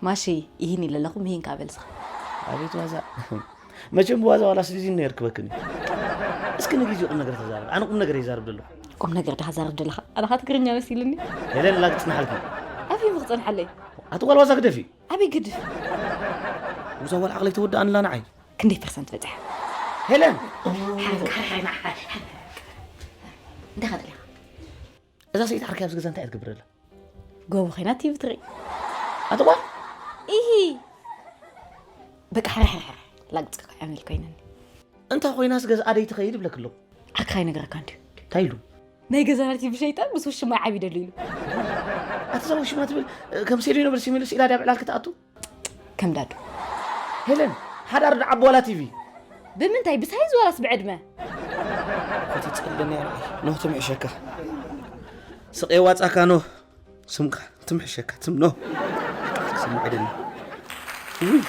ማሺ፣ ይህን ኢለ ኣለኹ፣ ምሂን ካብ በልስኻ። ኣቤት ዋዛ። መቸም ብዋዛ ዋላ ስሊዚን ነው የርክበክን። እስኪ ንጊዜ ቁም ነገር ተዛረብ። ኣነ ቁም ነገር ይዛረብ ዘለኹ። ቁም ነገር ዳኻ ዛረብ ደለኻ? ኣነኻ ትግርኛ መሲልኒ። ሄለን፣ ላግጽ ንሓልኪ። ኣፍይ ምኽጽንሓለይ። ኣቲ ጓል ዋዛ ግደፊ። ኣበይ ግድፍ? ውዛ ጓል ዓቕለይ ተወድኣንላ ንዓይ። ክንደይ ፐርሰንት በጽሐ? ሄለን! ሓረግ፣ ሓረግ፣ ሓረግ፣ ሓረግ፣ ሓረግ። እንታይ ኸ ደሊኻ? እዛ ሰይቲ ዓርከይ ኣብዚ ገዛ እንታይ እያ ትገብር ዘላ? ጎቦ ኸይና ቲቪ ትርኢ። ኣቲ ጓል? ኢሂ! በቃ፣ ሓረግ፣ ሓረግ፣ ሓረግ። ላግጽ እኮ ዓሚል ኮይነኒ። እንታይ ኮይናስ ገዛ ኣደይ ትኸይድ ይብለክ ኣለኹ። ዓርክኻ ይነግረካ እንድዩ። እንታይ ኢሉ? ናይ ገዛና ቲቪ ሸይጠ ምስ ውሽማ ዓቢ ደሉ ኢሉ። ኣቲ እዛ ውሽማ ትብል፣ ከም ሴሊኖ በል ሲሚሉ ስኢላ ድያ ብዕላል ክትኣቱ? ከም ዳዱ። ሄለን፣ ሓዳር ዶ ዓቢ ዋላ ቲቪ? ብምንታይ? ብሳይዝ ዋላስ ብዕድመ? ኮቲ ጸለና እያ ንዓይ። ኖህ ትምሕሸካ። ስቕ የዋጻካ ኖህ። ስምካ ትምሕሸካ። ትም ኖህ። ስምዕ ደኒ። ውይ።